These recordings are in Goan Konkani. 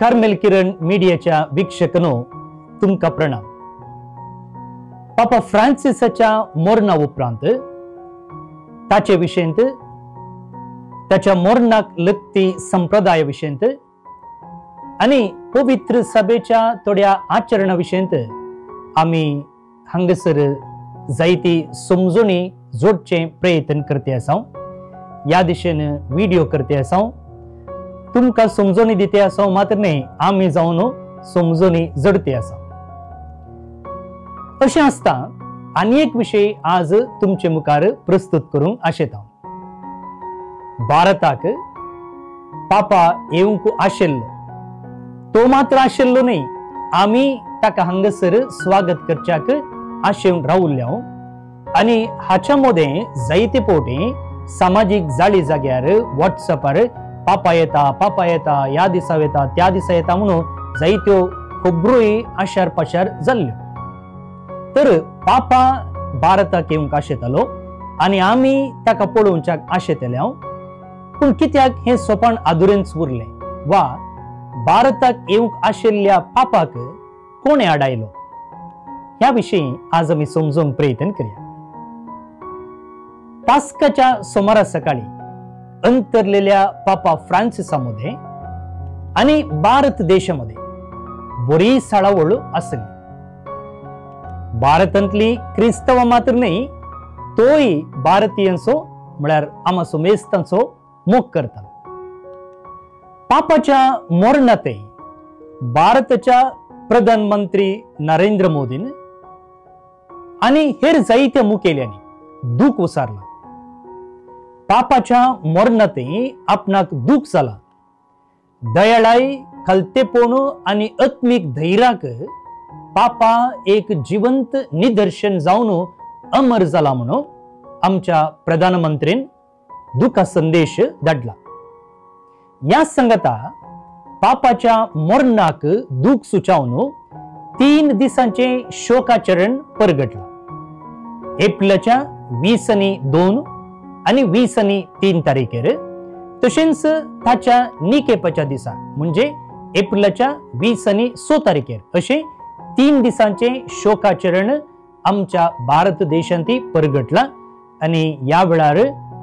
कार्मेल किरण मीडियाच्या वीक्षकनो तुमकां प्रणाम। पापा फ्रांसिसाच्या मरणा उपरांत ताचे विशयंत, ताच्या मरणाक लगती संप्रदाय विशयंत आनी पवित्र सभेच्या थोड्या आचरणा विशयंत आमी हांगासर जायती समजणी जोडचें प्रयत्न करते आसा। ह्या दिशेन व्हिडिओ करते आसा, तुमकां समजणी दिते आसा, मात्र न्हय आमी जावन समजणी जडते आसा। अशें आसता आनी एक विशय आज तुमचे मुखार प्रस्तुत करूंक आशेता। भारताक पापा येवंक आशिल्लो, तो मात्र आशिल्लो न्हय, आमी ताका हांगासर स्वागत करच्याक आशेवन रावल्ल्या आनी हाच्या मदें जायते फावटी सामाजीक जाळी जाग्यार व्हॉट्सअपार पापा येता, पापा येता, ह्या दिसा येता, त्या दिसा येता म्हणून जायत्यो खबरोय आशार पाशार जाल्ल्यो। तर पापा भारताक येवंक आशेतालो आनी आमी ताका पळोवच्याक आशेतले। पूण कित्याक हें सोपान आदुरेंच उरलें वा भारताक येवंक आशिल्ल्या पापाक कोणें आडायलो, ह्या विशीं आज आमी समजूंक प्रयत्न करया। पास्काच्या सोमारा सकाळी अंतरलेल्या पापा फ्रांसिसा मदें आनी भारत देशा मदें बरी साळावळ आसली। भारतांतली क्रिस्तांवां मात्र न्हय, तोय भारतीयांचो म्हळ्यार आमाचो मेस्तांचो मोग करता। पापाच्या मरणांतय भारताच्या प्रधानमंत्री नरेंद्र मोदीन आनी हेर जायत्या मुखेल्यांनी दूख उसारला। पापाच्या मरणांतय आपणाक दूख जाला। दयाळाय, खलतेपण आनी आत्मीक धैर्याक पापा एक जिवंत निदर्शन जावन अमर जाला म्हणून आमच्या प्रधानमंत्रीन दुखा संदेश धाडला। ह्या संगता पापाच्या मरणाक दूख सुचावन 3 दिसांचे शोकाचरण परगटला। एप्रिलाच्या 20 आनी 2 आनी 20 आनी 3 तारीखेर, तशेंच ताच्या निकेपाच्या दिसा म्हणजे एप्रिलाच्या 20 आनी 6 तारीखेर अशें 3 दिसांचे शोकाचरण आमच्या भारत देशांत परगटला आनी ह्या वेळार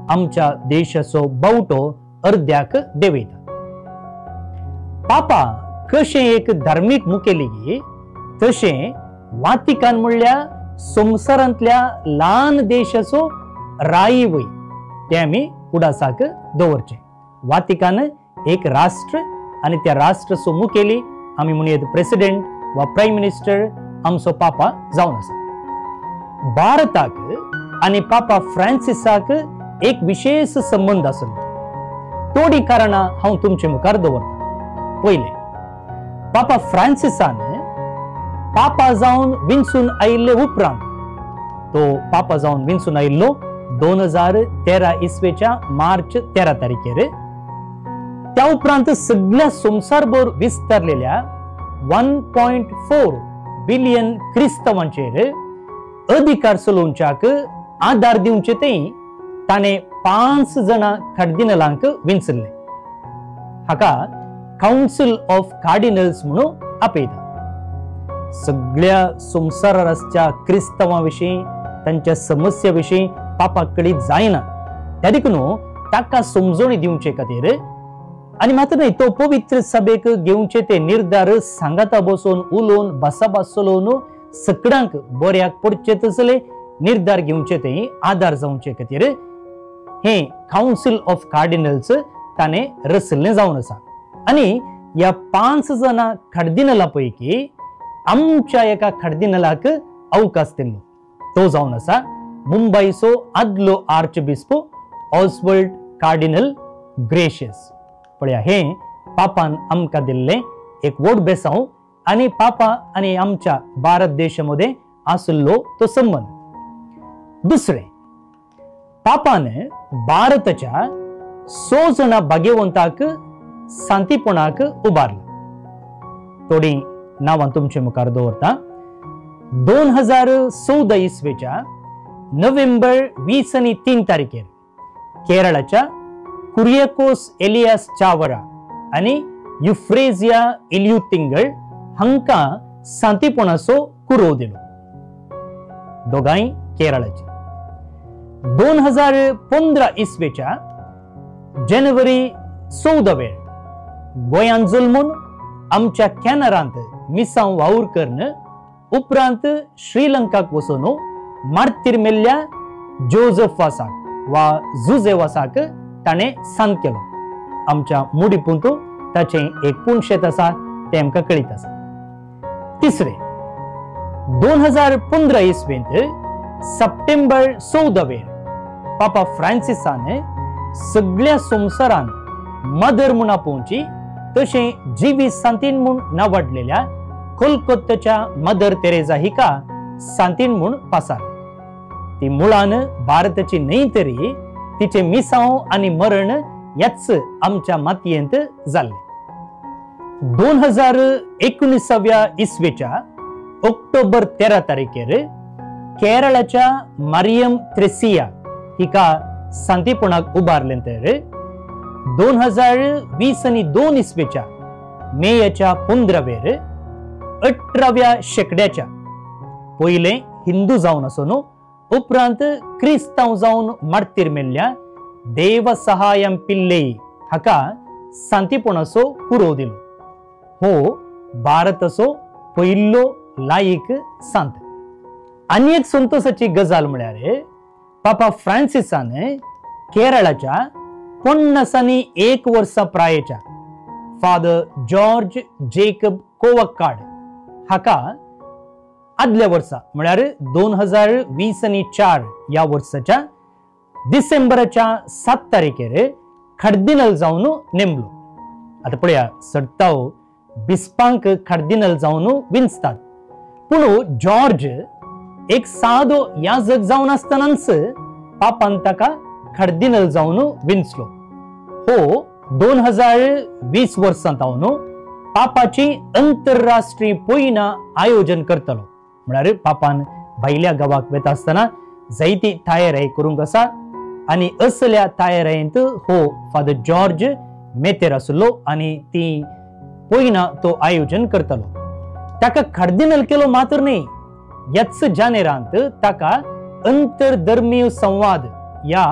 आमच्या देशाचो बावटो अर्द्याक देंवयता। पापा कशें एक धार्मीक मुखेली तशें वातिकान म्हणल्यार संवसारांतल्या ल्हान देशाचो रायवय, तें आमी उडासाक दवरचें। वातिकान एक राष्ट्र आनी त्या राष्ट्राचो मुखेली आमी म्हणयेत प्रेसिडेंट वा प्रायम मिनिस्टर आमचो पापा जावन आसा। भारताक आनी पापा फ्रांसिसाक एक विशेष संबंद आसलो। थोडीं कारणां हांव तुमचे मुखार दवरता। पयलें, पापा फ्रांसिसान पापा जावन विंचून आयिल्ले उपरांत, तो पापा जावन विंचून आयिल्लो 2013 इसवेच्या मार्च 13 तारीखेर, त्या उपरांत सगळ्या संवसारभर विस्तारलेल्या 1.4 बिलियन क्रिस्तांवांचेर अधिकार चलोवच्याक आदार दिवचे ते ताणें 5 जाणां कार्डिनलांक विंचल्ले। हाका कावन्सिल ऑफ कार्डिनल्स म्हणून आपयता। सगळ्या संवसारार आसच्या क्रिस्तांवां विशीं, तांच्या समस्या विशीं पापाक कळीत जायना, त्या देखून ताका समजणी दिवचे खातीर आनी मात्र न्हय तो पवित्र सभेक घेवचे ते निर्धार सांगाता बसून उलोवन भासाभास चलोवन सगळ्यांक बऱ्याक पडचे तसले निर्धार घेवचे ते आदार जावचे खातीर हे कावन्सिल ऑफ कार्डिनल्स ताणें रचल्लें जावन आसा। आनी ह्या 5 जाणां कार्डिनला पैकी आमच्या एका कार्डिनलाक अवकाश दिल्लो, तो जावन आसा मुंबयचो आदलो आर्चबिस्प ऑस्वल्ड कार्डिनल ग्रेशियस। पळया, हें पापान आमकां दिल्लें एक व्हड बेसांव आनी पापा आनी आमच्या भारत देशा मदें आशिल्लो तो संबंद। दुसरें, पापान भारताच्या 100 जाणां भाग्यवंताक शांतीपणाक उबारला। थोडीं नांवां तुमचे मुखार दवरता। 2014 इसवेच्या नोव्हेंबर 20 आनी 3 तारीखेर केरळाच्या कुरियाकोस एलियास चावरा आनी युफ्रेजिया इल्युतिंगळ हांकां सांतीपणाचो कुरोव दिलो. दोगांय केरळाची. 2015 इसवेच्या जानेवारी 14 वेळ गोंयांत जल्मून आमच्या कॅनरांत मिसांव वावर करून उपरांत श्रीलंकाक वचून मार्तीर मेल्ल्या जोजफ वासाक वा जुजे वासाक ताणें सांत केलो. आमच्या मुडीपुंत ताचें एक पुणशेत आसा तें आमकां कळीत आसा. तिसरें, 2015 इसवेंत सप्टेंबर 14 वेळ पापा फ्रांसिसान सगळ्या संवसारान मदर म्हूण आपोवची तशें जिवी सांतीन म्हूण नावाडलेल्या कोलकात्याच्या मदर तेरेजा हिका सांतीन म्हूण पासार. ती मुळान भारताची न्हय तरी तिचें मिसांव आनी मरण ह्याच आमच्या मातयेंत जाल्लें. 2019व्या इसवेच्या ऑक्टोबर 13 तारखेर केरळाच्या मारियम त्रेसिया हिका सांतीपणाक उबारलें तर 2022 इसवेच्या मेयाच्या 15 वेर 18व्या शेंकड्याच्या पयलें हिंदू जावन आसून उपरांत क्रिस्तांव जावन मार्तीर मेल्ल्या देवसहायम पिल्लेई हाका सांतीपणाचो कुरोव दिलो. हो भारताचो पयलो लायक सांत. आनी एक संतोषाची गजाल म्हळ्यार पापा फ्रांसिसान केरळाच्या 51 वर्सां प्रायेच्या फादर जॉर्ज जेकब कोवक्काड हाका आदल्या वर्सा म्हळ्यार 2024 ह्या वर्साच्या डिसेंबराच्या 7 तारखेर कार्दिनल जावन नेमलो. आतां पळया, सडताव बिस्पांक कार्दिनल जावन विंचतात, पूण जॉर्ज एक सादो याजक जावन आसतनाच पापान ताका कार्दिनल जावन विंचलो. हो 2020 वर्सां जावन पापाची अंतरराष्ट्रीय पयना आयोजन करतलो. म्हळ्यार पापान भायल्या गांवाक वेता आसतना जायती तयारी करूंक आसा आनी असल्या तयारेंत हो फादर जॉर्ज मेतेर आसलो आनी ती पयना तो आयोजन करतलो. ताका कार्दिनल केलो मात्र न्हय, ह्याच जानेरांत ताका अंतरधर्मीय संवाद ह्या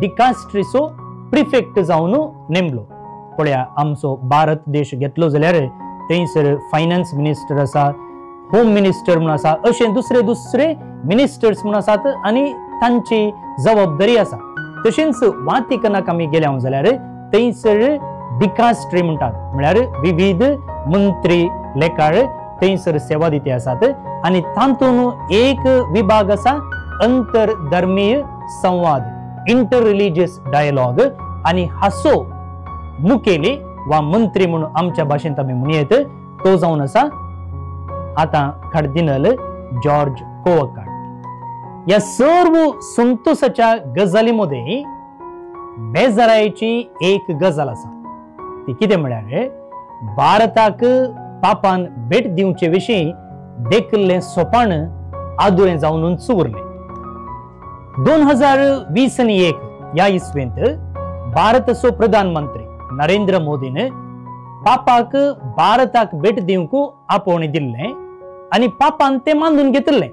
डिकास्ट्रीचो प्रिफेक्ट जावन नेमलो. पळया, आमचो भारत देश घेतलो जाल्यार थंयसर फायनान्स मिनिस्टर आसा, होम मिनिस्टर म्हूण आसा, अशें दुसरे दुसरे मिनिस्टर्स म्हूण आसात आनी तांची जबाबदारी आसा. तशेंच वातिकनाक आमी गेल्या जाल्यार थंयसर डिकास्ट्री म्हणटात, म्हळ्यार विविध मंत्री लेखाळ थंयसर सेवा दिते आसात आनी तातूंत एक विभाग आसा अंतरधर्मीय संवाद, इंटर रिलिजियस डायलॉग, आनी हासो मुखेली वा मंत्री म्हणून आमच्या भाशेंत आमी म्हणयेत तो जावन आसा आतां कार्दिनल जॉर्ज कोवक्काड. ह्या सर्व संतोषाच्या गजाली मदें बेजारायेची एक गजाल आसा, ती कितें म्हळ्यार भारताक पापान भेट दिवचे विशीं देखिल्लें सोपान आदुरें जावनूच उरलें. 2021 ह्या इसवेंत भारताचो प्रधानमंत्री नरेंद्र मोदीन पापाक भारताक भेट दिवंक आपोवणें दिल्लें आनी पापान तें मानून घेतिल्लें.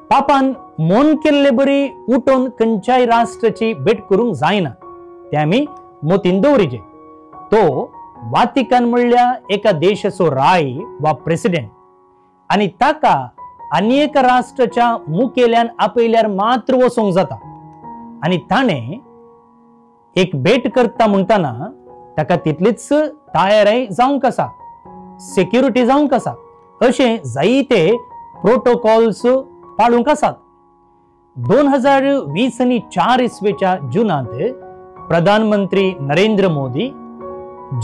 पापान मोन केल्ले बरी उठोवन खंयच्याय राष्ट्राची भेट करूंक जायना तें आमी मोतीन दवरिचें. तो वातिकन म्हणल्या एका देशाचो राय वा प्रेसिडेंट आनी ताका आनी एका राष्ट्राच्या मुखेल्यान आपयल्यार मात्र वचूंक जाता आनी ताणें एक भेट करता म्हणटना ताका तितलीच तयारी जावंक आसा, सेक्युरिटी जावंक आसा, अशें जायते प्रोटोकॉल्स पाळूंक आसात. 2024 इसवेच्या जुनांत प्रधानमंत्री नरेंद्र मोदी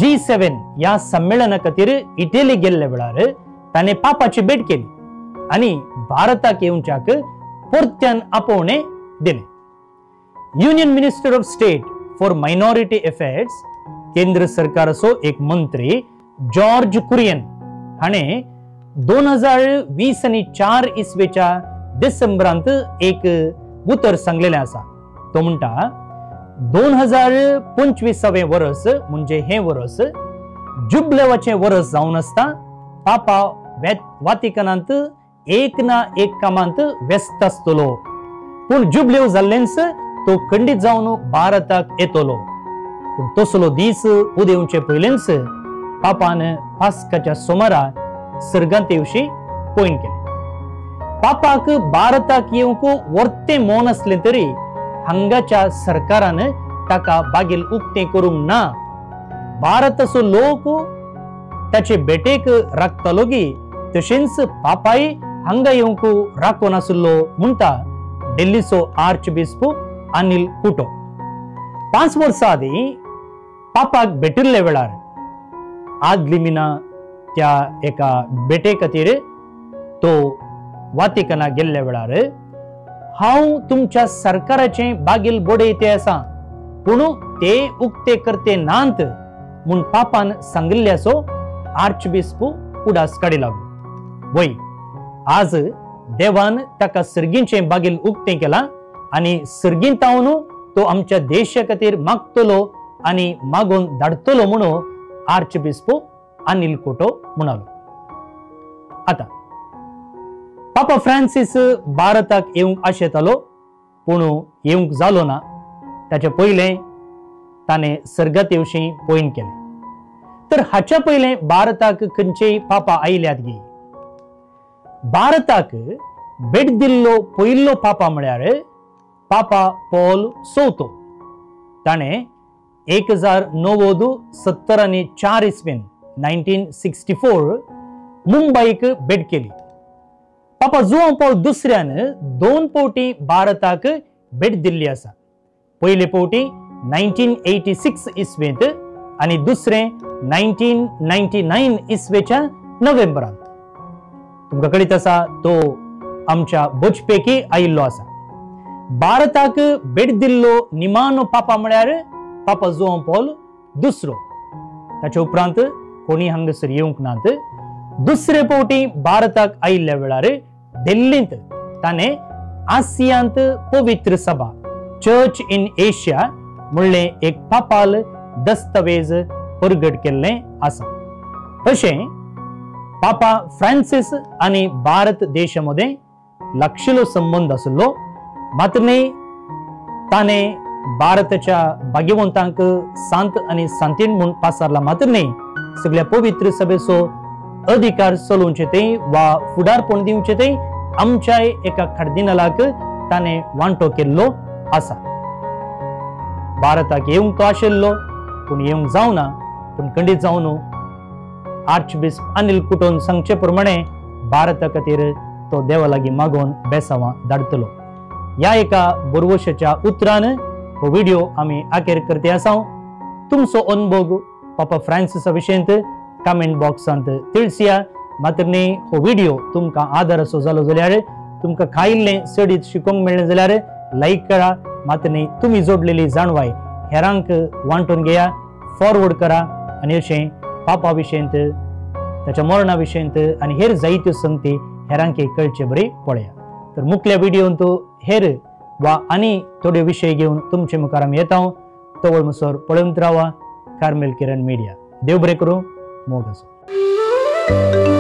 G7 ह्या संमेलना खातीर इटली गेल्ल्या वेळार ताणें पापाची भेट केली आनी भारताक येवच्याक परत्यान आपोवणें दिलें. Union minister of state for minority affairs, केंद्र सरकाराचो एक मंत्री जॉर्ज कुरियन हाणें 2024 इसवेच्या डिसेंबरांत एक उतर सांगलेलें आसा. तो म्हणटा 2025 वर्स म्हणजे हें वर्स जुबलेवाचें वरस जावन आसता पापा वातिकनांत एक ना एक कामांत व्यस्त आसतलो, पूण जुबलेव जाल्लेंच तो खंडीत जावन भारताक येतलो। पूण तसलो दीस उदेवचे पयलेंच पापान पास्काच्या सोमारा सर्गांत येवशी पॉयंट केलें। पापाक भारताक येवंक वर्तें मौन आसलें तरी हांगाच्या सरकारान ताका बागील उक्तें करूंक ना। भारताचो लोक ताचे भेटेक राखतालो की तशेंच पापाय हांगा येवंक राखून आशिल्लो म्हणटा दिल्लीचो आर्च बिस्प अनिल कुटो। 5 वर्सां आदीं पापाक भेटिल्ले वेळार आदली मिना त्या एका भेटे खातीर तो वातिकना गेल्ल्या वेळार हांव तुमच्या सरकाराचें बागील बोडे ते आसा पूण ते उक्ते करते नात म्हूण पापान सांगिल्ल्याचो आर्च बिस्प उडास काडी लागलो। वय आज देवान ताका सर्गींचें बागील उक्तें केलां आनी सर्गींतावन तो आमच्या देशा खातीर मागतलो आनी मागून धाडटलो म्हणून आर्च बिस्प अनिल कोटो म्हणालो। आतां पापा फ्रांसीस भारताक येवंक आशेतालो पूण येवंक जालो ना। ताचे पयलें ताणें सर्गात येवशी पॉयंट केलें। तर हाच्या पयलें भारताक खंयचेय पापा आयल्यात गी? भारताक भेट दिल्लो पयलो पापा म्हळ्यार पापा पॉल चवथो। ताणें 1974 इस्वीन 1964 मुंबईक भेट केली। पापा जुआंव पॉल दुसऱ्यान 2 फावटी भारताक भेट दिल्ली आसा। पयले फावटी 1986 इस्वेंत आनी दुसरें 1999 इस्वेच्या नोव्हेंबरांत। तुमकां कळीत आसा तो आमच्या बचपेकी आयिल्लो आसा। भारताक भेट दिल्लो निमानो पापा म्हळ्यार पापा जुआंव पॉल दुसरो। ताचे उपरांत कोणी हांगासर येवंक नात। दुसरे फावटी भारताक आयिल्ल्या वेळार दिल्लींत ताणें आसियांत पवित्र सभा चर्च इन एशिया म्हणलें एक पापाल दस्तावेज परगट केल्लें आसा। अशें पापा फ्रांसीस आनी भारत देशा मदें लागशिल्लो संबंद आशिल्लो। मात्र न्ही ताणें भारताच्या भाग्यवंतांक सांत आनी सांतीण म्हूण पासारला मात्र न्ही सगळ्या पवित्र सभेचो अधिकार चलोवचे ते वा फुडारपण दिवचे ते आमच्याय एका कार्दिनालाक ताणें वांटो केल्लो आसा। भारताक येवंक तो आशिल्लो पूण येवंक जावना, पूण खंडीत जावन आर्च बिस्प अनिल कुटोन सांगचे प्रमाणे भारता खातीर तो देवा लागीं मागोवन बेसांवां धाडटलो। ह्या एका बरवशाच्या उतरान हो व्हिडिओ आमी आखेर करते आसा। तुमचो अनुभव पापा फ्रांसिसा विशयंत कमेंट बॉक्सांत तिळसिया। मात्र न्ही हो व्हिडिओ तुमकां आदार असो जालो जाल्यार तुमकां खायिल्लें चडीत शिकोवंक मेळ्ळें जाल्यार लायक करा। मात्र न्ही तुमी जोडलेली जाणवाय हेरांक वांटून घेया, फॉरवर्ड करा आनी अशें पापा विशयंत ताच्या मरणा विशयंत आनी हेर जायत्यो संगती हेरांक कळचे बरी पळया। तर मुखल्या व्हिडियोंत हेर वा आनी थोडे विशय घेवन तुमचे मुखार आमी येता। तवळ मुसर पळोवंत रावा कार्मेल किरण मिडिया। देव बरें करूं, मोग आसूं।